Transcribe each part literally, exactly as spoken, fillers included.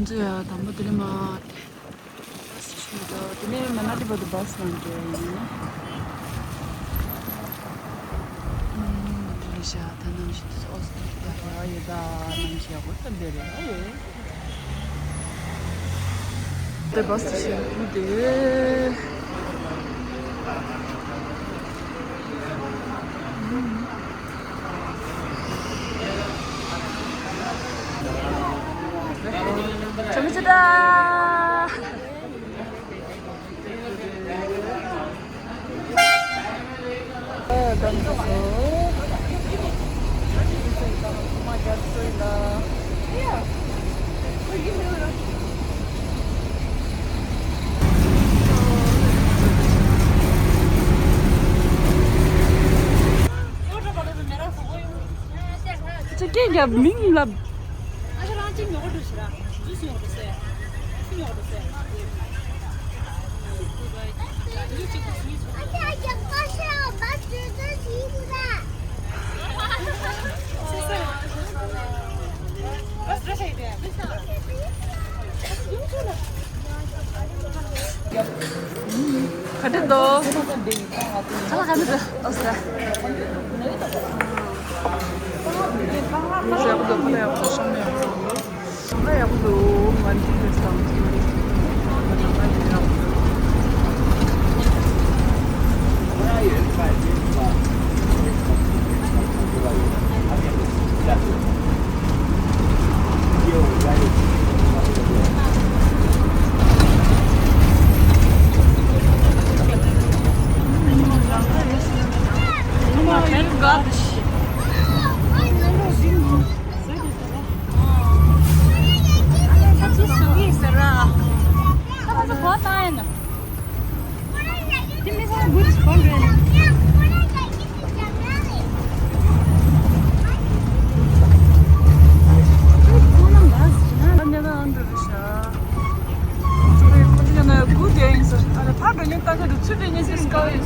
ཅི་ཡ་དང་པོ་དེ་ནས་མ། དེ་ནས་མ་ན་ལི་བར་དུ་བྷ་སི་ནང་འགྲོ་ཡིན། ཨུམ། དེ་ནས་ཤ་ད་ནམ་ཞིག་ཏུ་ཨོ་སི་ཏྲེ་ལི་ཡ་ཡ་ཡོད་ད་ནམ་ཞིག་ཡག་པོ་ད་འདི་རེད་ཨ་ཡོད། དེ་བྷ་སི་ཞིག་ཁུ་དེ། ཁྱོད་ཀྱི་ད། ཅི་སྐད་རྒྱབ་མིང་ལབ། ག་འདྲ་འདུག་ཁ་ལག་ག་འདྲ་འདུག་ཨོ་སེ། ཡག་པོ་འདུག་ཁ་ལག་ཡག་པོ་འདུག་ཤོག་ངོས་ཡག་པོ་འདུག་ཁ་ལག་ཡག་པོ་འདུག་ཤོག་ངོས་ཡག་པོ་འདུག་ང་འདི་འདྲ་བསམ་གྱི་ཡོད། ང་ལ་ཡག་པོ་འདུག་ཕར་འགྲོ་མཁན་ལྟ་ཁ་འདུག་ཚུར་འགྲོ་མཁན་ཟེར་ཨ་ལས་ཕར་འགྲོ་མཁན་ལྟ་ཁ་འདུག་ཚུར་འགྲོ་མཁན་ཟེར་དཀའ་བ་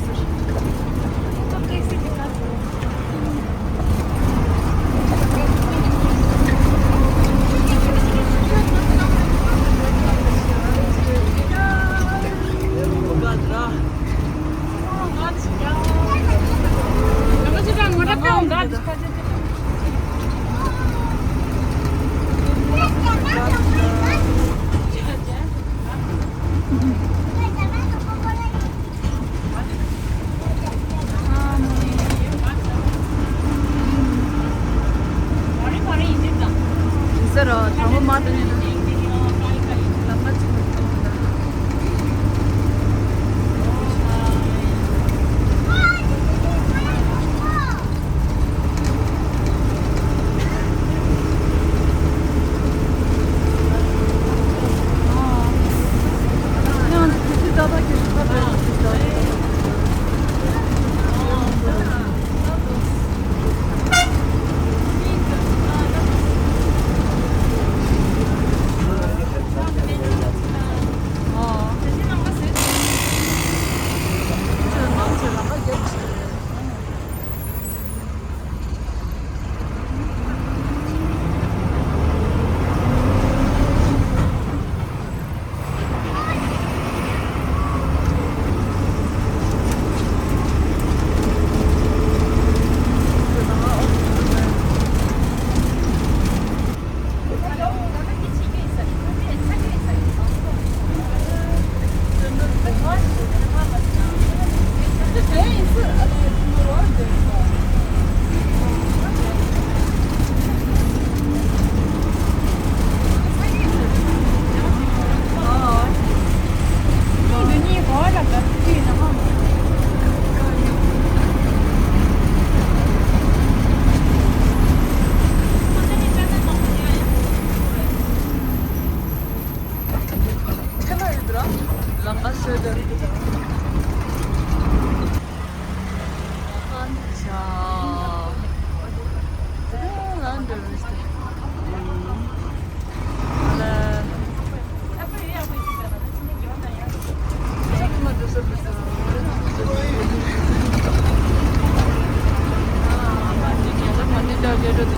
ཡོད་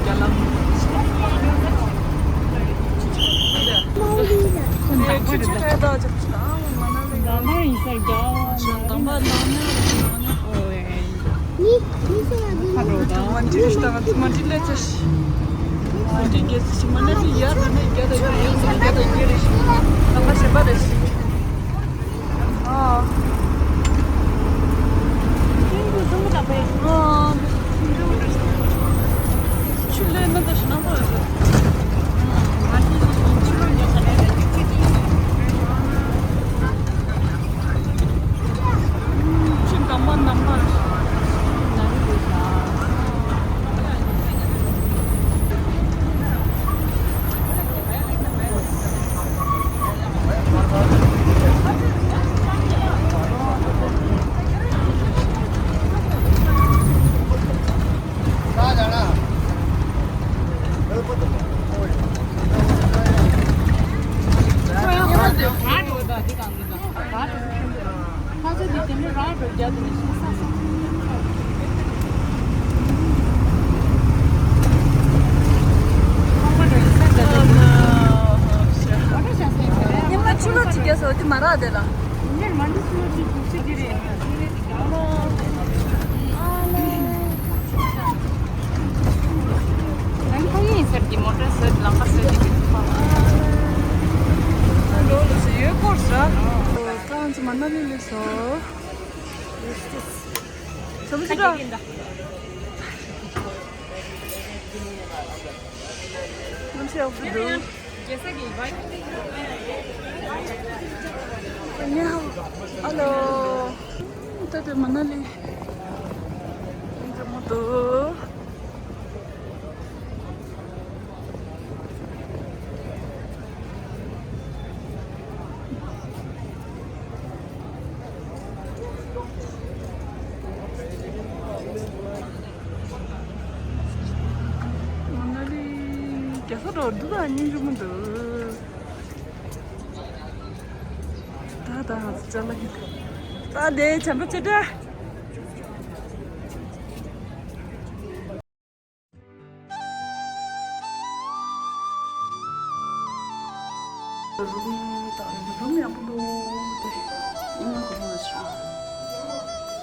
ཟེར། ཁྱེད་ཚོ་ཕེབས་དང་ཅིག་ཅིག་དང་མ་ན་ལི་ཡོད། ཟ་མ་ཡིན་ས་རྒྱ་བ་ཞང་དང་པ་ནང་ནས་ཨོ་ཨེ། ཁ་འགྲོ་དང་། མ་འདྲི་ཞིག་དང་མ་འདྲི་ལས་ཚེ་ཞིག་མ་འདྲི་རྒྱལ་སྲིད་ཞིག་མ་ན་ལི་ཡར་དང་ནས་རྒྱ་དང་རྒྱ་ཡོད་ཟེར་རྒྱ་དང་རྒྱ་རེ་ཞིག་ལ་ཁ་ཞེ་པ་རེ་ཞིག་ཨ། ཨ། ཆུ་ལས་ན་ད་ཞིག་ནང་པོ་ཡོད་རེད། ཆུ་དམ་པ་རྣམ་པར། ཉི་མ་ཆུ་ལོག་ཅིག་རྒྱག་སོང་དེ་མ་རག་དེ་ལ། ཨ་ལེ། ཨ་ལེ། ཨ་ལེ། ཨ་ལེ། ཨ་ལེ། ཨ་ལེ། ཨ་ལེ། ཨ་ལེ། ཨ་ལེ། ཡོད་སྐོར་ཟ། ཨ་ཙི་མ་ན་ལི་ལས་སོ། ཡེ་སི། ཚོ་མི་ཚོ་འགྲོ། ང་ཚོ་ཡག་པོ་འདུག་ཨ་ནི་ཧ། ཨ་ལོ། ད་དེ་མ་ན་ལི། འདི་མོ་འདུག་མ་ན་ལི་རྒྱལ་ས་རུ་འདུག་ད་སྙིང་རྗེ་མོ་འདུག་ད་ད་ང་ཚོ་ཅ་ལག་གི་ད་དེ་བྱམས་པ་ཆེ་དྲགས། རུམ་དང་རུམ་ཡག་པོ་འདུག་དེ་ཨིན་ན་གོམ་པ་ང་ཚོ་རུམ།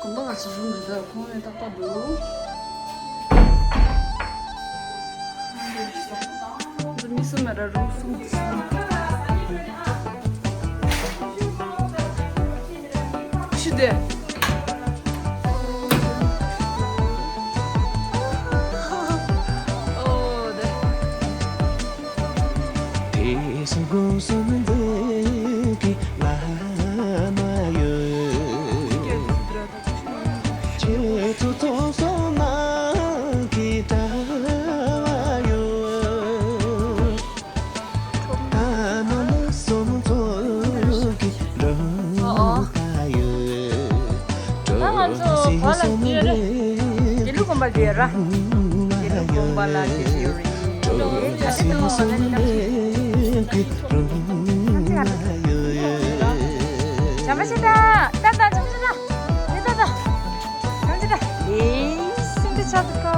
གོམ་པ་ང་ཚོ་རུམ་རེད་ད་ཁོང་ནས་ཏག་ཏག་འདུག་འདི་མི་གསུམ་མ་ར་རུམ་གསུམ་འདི་གསུམ། ཤི་དེ། ཨོ་དེ། ད་ང་ཚོ་ག་ལ་སྐྱེལ་རེད། དགེ་ལུགས་དགོན་པ་ལ་སྐྱེལ་ར། དགེ་ལུགས་དགོན་པ་ལ་སྐྱེལ་ཡོད་རེད། ཨེ་ད་ཅི་ཐོག་ལ་ནི་ལ་ཅི། བྱམས་པ་ཆེ་ད། ད་ད་བྱམས་པ་ཆེ་ད། ད་ད་ད། བྱམས་པ་ཆེ་ད། ཨེ་སེམས་པའི་ཆ་དུ་ཀ།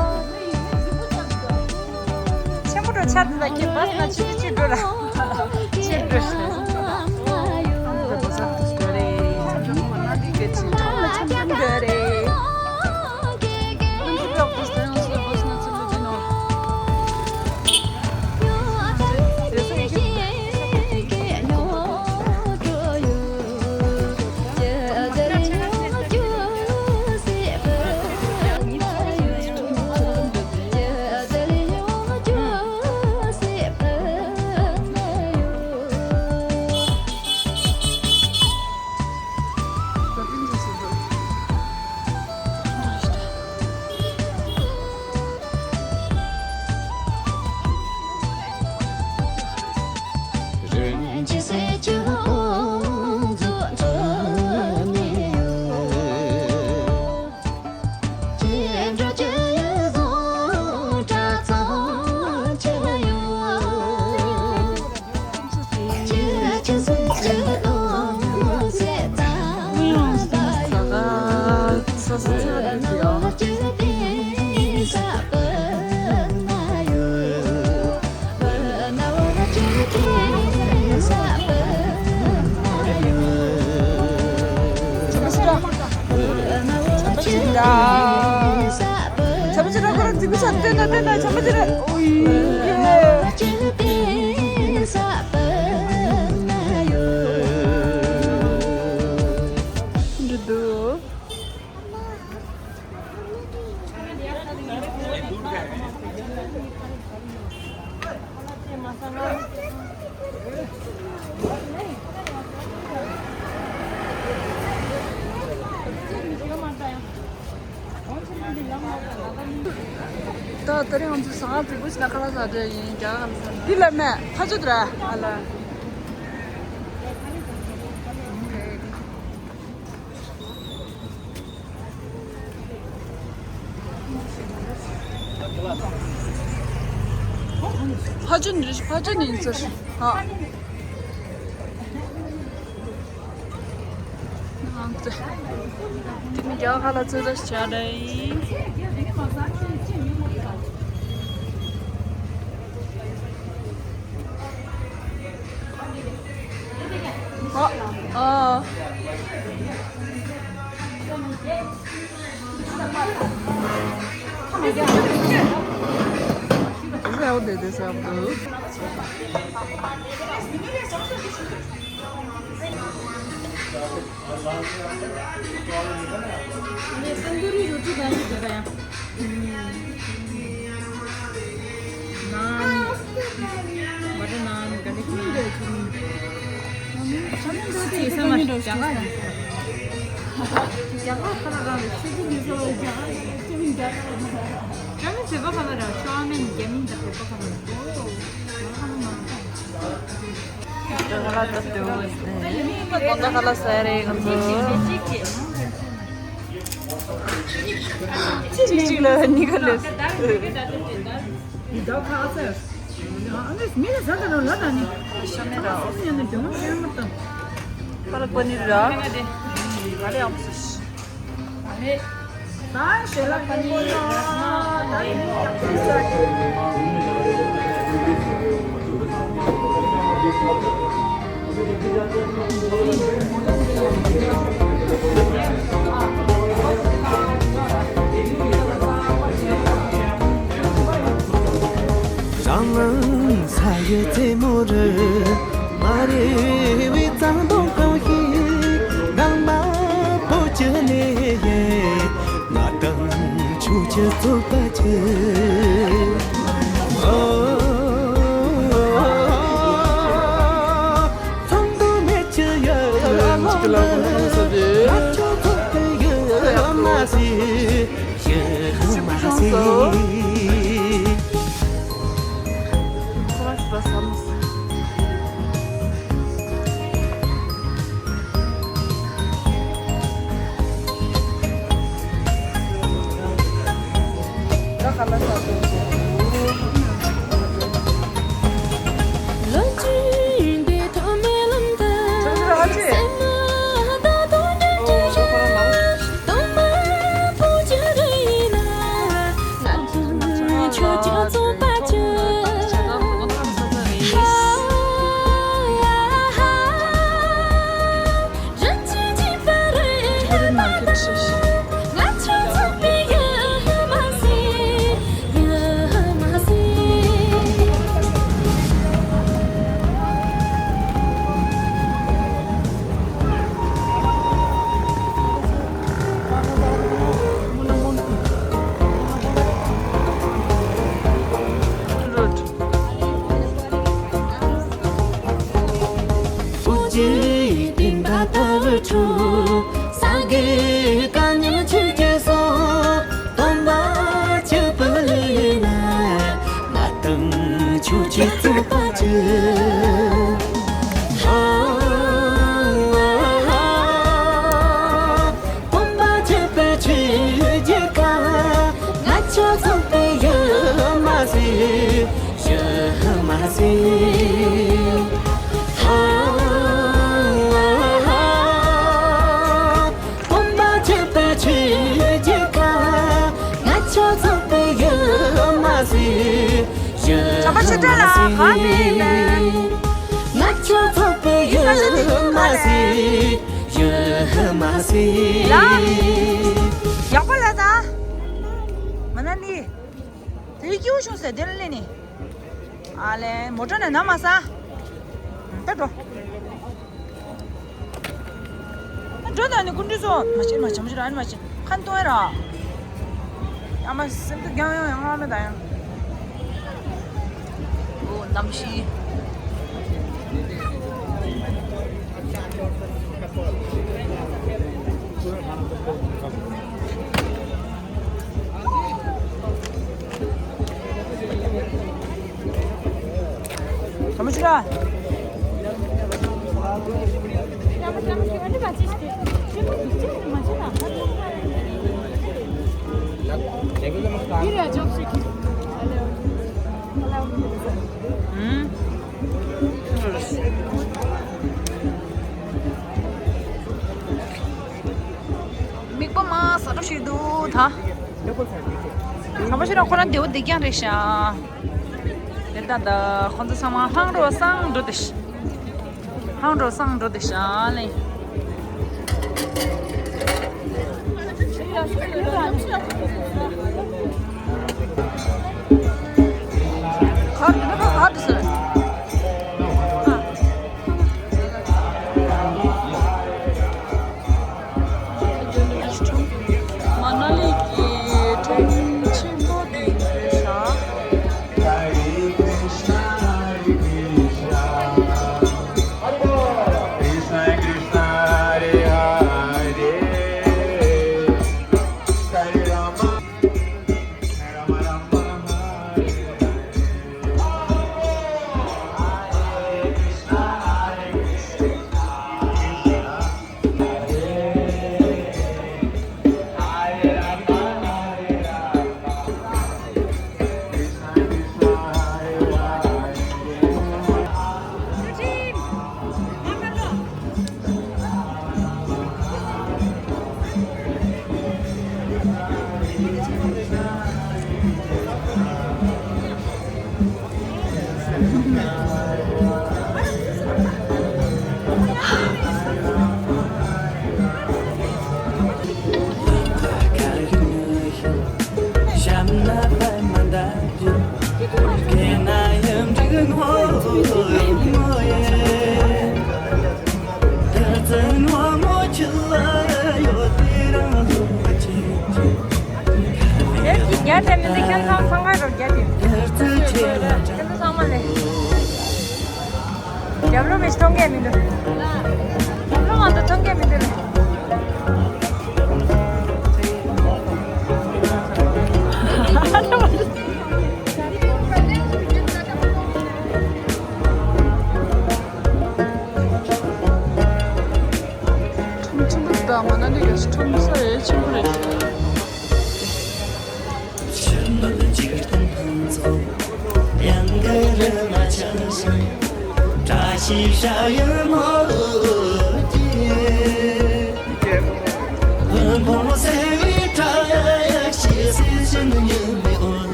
ཆེན་པོ་འགྲོ་ཆ་དེ་ལ་ཁྱེད་བས་ན་ཆུ་ཆུ་འགྲོ་ར། ཆེ་འགྲོ་ཤི། ཨ་ད་བཟའ་དུས་འགྲོ་རེད། ཆམ་ཆམ་ཁོ་ན་འདི་ག་ཅི་ཁྲོམ་ལ་ཆམ་ཆམ་འགྲོ་རེད། ཨ་ད་བས་ན་ཆུ་ལ་ཆུ་ལ་ཅི་ནོ། ཏན་ཏན་ཏན་ཏན་ཆམ་པ་ཅི་རེད། ཨོ་ཡེ། འགྲོ་འདུག་ད་ད་རེས་ང་ཚོ་ཟ་ཁང་ཕྲུ་གུ་ཞིག་ལ་ཁ་ལག་ཟ་འདྲ་ཡིན། རྒྱ་གར་ལ་ཟ་འདྲ་འདི་ལ་མེད། ཕ་ཆོས་དྲ་ཨ་ལ། ཕ་ཆོས་ནི་ཕ་ཆོས་ནི་ཚོ་ཧ། ང་ཚོ་དེ་ནི་རྒྱ་གར་ལ་ཚོད་ལྟ་བྱ་འདྲ་ཡིན། ཨ། ཨ། तंदूरी रोटी बनानी पड़ेगा। नान, बटर नान, garlic नान। ये सब मस्त जगह है। जगह खराब है, सिटी में तो जगह है, चाउमीन जगह है। चाउमीन से बाहर है, चाउमीन गेमिंग तक बाहर है। ཁ་ལག་ཟ་འདུག་དགོང་དག་ཁ་ལག་ཟ་རེད་ང་ཚོ། གཅིག་གཅིག་ལ་གཉིས་ཀ་ལས། ཁ་ལག་པ་ནིར་ར། ང་རེ་ཨམ་སུ་ཤི། རང་ལ་ས་ཡི་རྩེ་མོ་རུ། མ་རེ་བའི་གཙང་སྟོང་གང་ཞིག་ངང་མ་པོ་ཅི་ནས་ཡེ། ང་དང་ཆུ་ཆུ་ཚོགས་པ་ཆུ། ཨོ། ཚོགས་འདུ་མེད་ཆུ་ཡོད་ལོ་ལ། ང་ཆུ་ཚོགས་པའི་ཡོད་མ་སྲིད། ཡོད་མ་སྲིད། ཇག་པ་ཆེ་དྲགས་ལ་ག་མེད་པས། ང་ཆོ་ཚོགས་པའི་ཡོད་མ་སྲིད། ཡོད་མ་སྲིད། ལ། ཡག་པོ་ལ་ད། མ་ན་ནི། དེ་རིང་སྐྱིད་པོ་བྱུང་ཟེར་དེ་ལ་སླེབས་ནས། ཨ་ལས་མོ་ཊ་ནས་ནམ་མ་ས། ད་འགྲོ། ཨ་འགྲོ་ད་ནི་སྐུ་མདུན་ཚོ་མ་བྱེད་མ་བྱེད་མ་བྱེད་ར་ཨ་ནི་མ་བྱེད་ཁ་འཐོང་ཨེ་ར། ཨ་མ་སེམས་ཏུ་རྒྱང་ཡང་ཡང་ཨ་མེ་ད་ཡང་། འོ་གནམ་གཤིས། མིག་པ་མ་ས་འགྲོ་ཞིག་འདུག་ད། ཁ་པོ་ཤི་ར་ཁོ་རང་བདེ་བོ་བདེ་རྐྱང་རེད་ཤག་དེ་ལྟ་ད་ཁོ་ཚོ་ཚང་མ་ལྷང་འགྲོ་སང་འགྲོ་དེ་ཤི། ལྷང་འགྲོ་སང་འགྲོ་དེ་ཤག་ལེ། གར་དེ་ནི་གར་དེ་ཟེར། མ་ན་ལི་གི་ཁྲོམ་ཆེན་པོ་དེ་རེད་ཤག་རྒྱ་དེ་མི་འདི་ཁྱོད་ཚང་ཚང་ག་རོ་རྒྱ་དེ། ཁྱོད་ཚང་མ་ལས། རྒྱབ་ལོགས་མི་མཐོང་གི་མི་འདུག་རྒྱབ་ལོགས་མ་གཏོགས་མཐོང་གི་མི་འདུག་ཁྲོམ་ཆེན་པོ་དང་མ་ན་ལི་ག་ཞིག་ཁྲོམ་ས་ཡེ་ཆེན་པོ་རེད།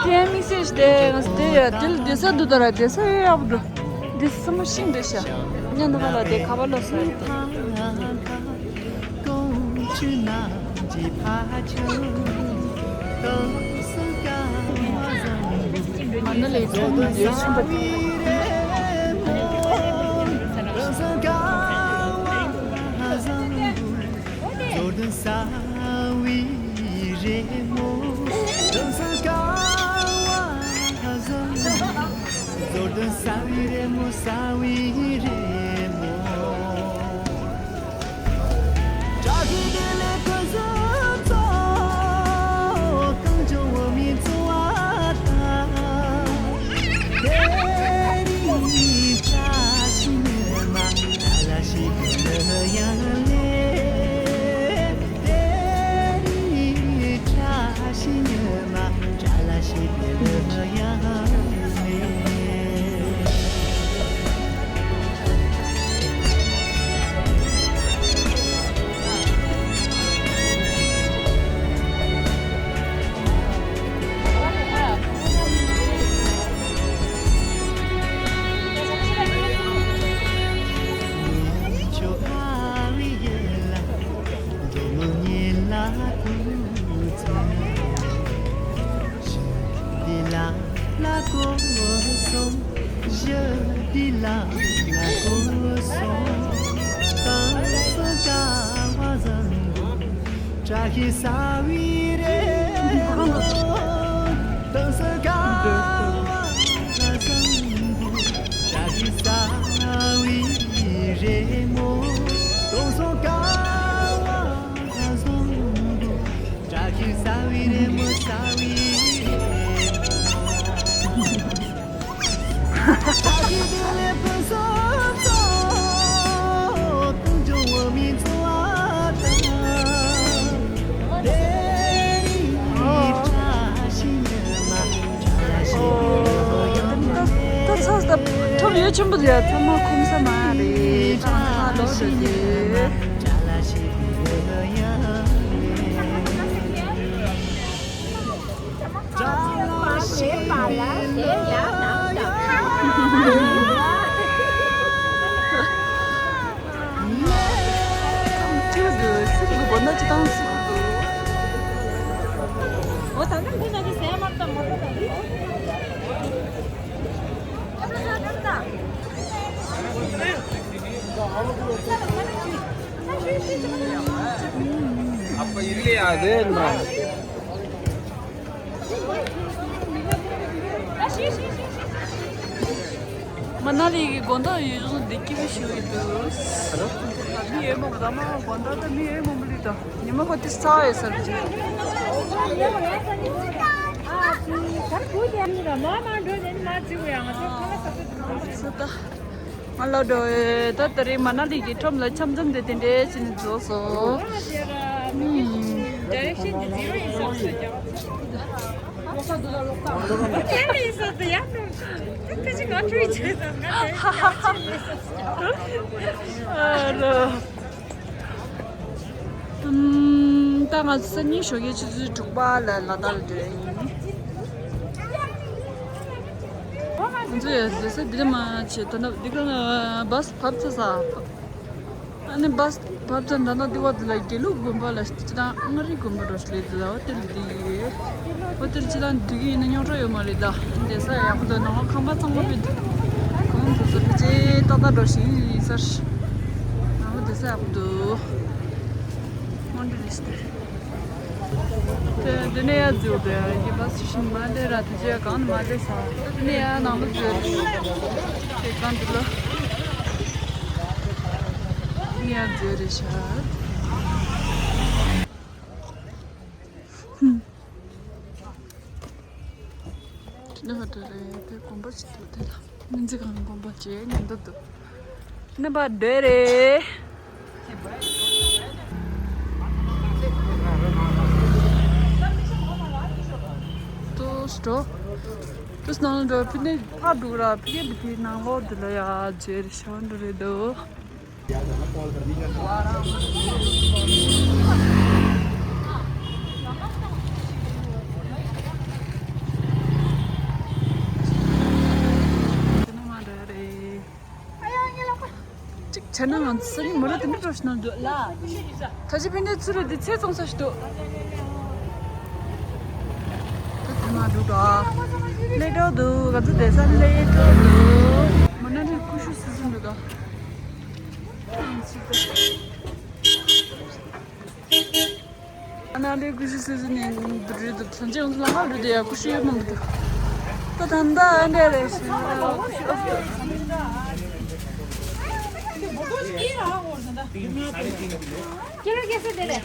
དེ་དམིགས་བསལ་ཞིག་དེ་ང་ཚོ་དེ་ཡ་དེ་ལ་བསྡད་ས་འདུག་ད་ར་བསྡད་ས་ཡོད་ཡག་པོ་འདུག་དེ་སྲིན་མོ་ཤིང་འདྲ་ཤག་ཉ་ནི་ཧ་ལ་དེ་ཁ་བ་ལོ་ས་ཡོད་དེ། མ་ན་ལི་ཚོང་མ་ཡོད་ཆུང་པ་དེ། ད་ཚ་ད་ཁྲོམ་ཡོད་ཆེན་པོ་ཡ་ཚང་མ་ཁོམ་ས་མ་རེད། ཚང་མ་ལོག་ཤོད་དེ། མ་ན་ལི་གི་དགོང་དག་ཡུལ་ལྗོངས་འདི་སྐྱིད་པོ་ཞིག་ཡོད་འདུག་མི་ཡོད་མོ་གི་ད་མ་དགོང་དག་ད་མི་ཡོད་མོ་མི་ལི་ད་ཉི་མ་ཁོ་དེ་ས་ཡོད་ས་རུ་ཅིག་ང་ལ་འགྲོ་ད། ང་ལ་འགྲོ་ད་ད་རེས་མ་ན་ལི་གི་ཁྲོམ་ལ་འཆམ་འཆམ་དེ་དེ་འདྲས་བྱས་ནས་རྫོགས་སོང་། ཨུམ། Direction zero is also. Ten is also, yeah, no. That's not true. ཨ་རོ། ཨུམ། ད་ང་ཚོ་སང་ཉིན་ཞོགས་ཀའི་ཆུ་ཚོད་དྲུག་པ་ལ་ལ་དྭགས་ལ་འགྲོ་ཡ་ཡིན། ང་ཚོ་ཡ་རེ་ས་འདི་ལ་མ་བྱེད་ད་ན་འདི་ག་ལ་བཱས་བབས་ཚར་ས། ཨ་ནི་བཱས་བབས་ཚར་ད་ན་འདི་བ་འདི་ལ་དགེ་ལུགས་དགོན་པ་ལ་སྤྱི་དང་མངའ་རིས་དགོན་པ་འགྲོ་ཞིག་ལས་འདི་ལ་ཧོ་ཏེལ་འདི་ཡོད། ཧོ་ཏེལ་སྤྱི་དང་འདི་གི་ཡིན་ན་རྙོག་དྲ་ཡོད་མ་རེད་ད། འདི་ས་ཡག་པོ་འདུག་ནང་ཁང་པ་གཙང་མ་བེད་འདུག་གང་དུ་སོ་ཕལ་ཆེར་ཏག་ཏག་འགྲོ་ཞིག་ཡིན་ས་རེད། ནང་ལ་འདི་ས་ཡག་པོ་འདུག་དངོས་འབྲེལ་རེད་ཤག་དེ་འདི་ནས་ཡར་འཛུལ་དེ་ཡི་བཱས་ཤིང་མ་བསྡད་ར་དེ་རྗེས་གང་ནས་མ་བསྡད་ས། དེ་ནས་ཡར་ནང་ལ་འཛུལ་རེད། དེ་གང་འདི་ལ་ནས་ཡར་འཛུལ་རེད་ཤག་ཧུམ། དེ་ནས་ཧ་ཏོ་རེད་དེ་དགོན་པ་ཞིག་འདུག་དེ་ལ་སྨན་རྩིས་ཁང་དགོན་པ་བྱས་ཉེན་བརྡ་འདུག་ནི་པ་འདྲེ་རེད། ཏོ་སི་ཏོ། ཏོ་སི་ནང་ལ་འགྲོ་ཕི་ནས་ཕར་འགྲོ་ར་ཕི་གེ་འདི་ཕི་ནང་ལོག་འདི་ལ་ཡ་ཇེ་རི་ཤང་འདྲ་རེད་འདུག་དེ་ནི་མ་འདྲ་རེད། གཅིག་བྱས་ན་ང་ཚོ་སང་ཉིན་མོ་ར་དེ་འདྲ་འགྲོ་ཞིག་ན་འདོད་ལ། ད་ཅི་ཕན་ནས་ཚུར་ར་དེ་ཚེ་ཚོང་ས་ཞིག་འདུག་ད་དེ་མ་འགྲོ་ག་ལས་འགྲོ་འདུག་ང་ཚོ་བསྡད་ས་ལས་འགྲོ་འདུག་མ་ན་ནི་ཀུ་ཤུ་སི་ཟིན་འདུག་ག་ཨ་ན་ལས་ཀུ་ཤུ་སི་ཟིན་ནས་འདུག་རེད་འདུག་ཐོན་ཅེས་ང་ཚོ་ལ་ང་རུ་དེ་ཡ་ཀུ་ཤུ་ཡོད་མ་མི་འདུག་ད་ད་ད་ཨ་འདྲ་རེད་ཤི། ཁྱེད་རང་སྐད་ཟེར་དེ་རེད།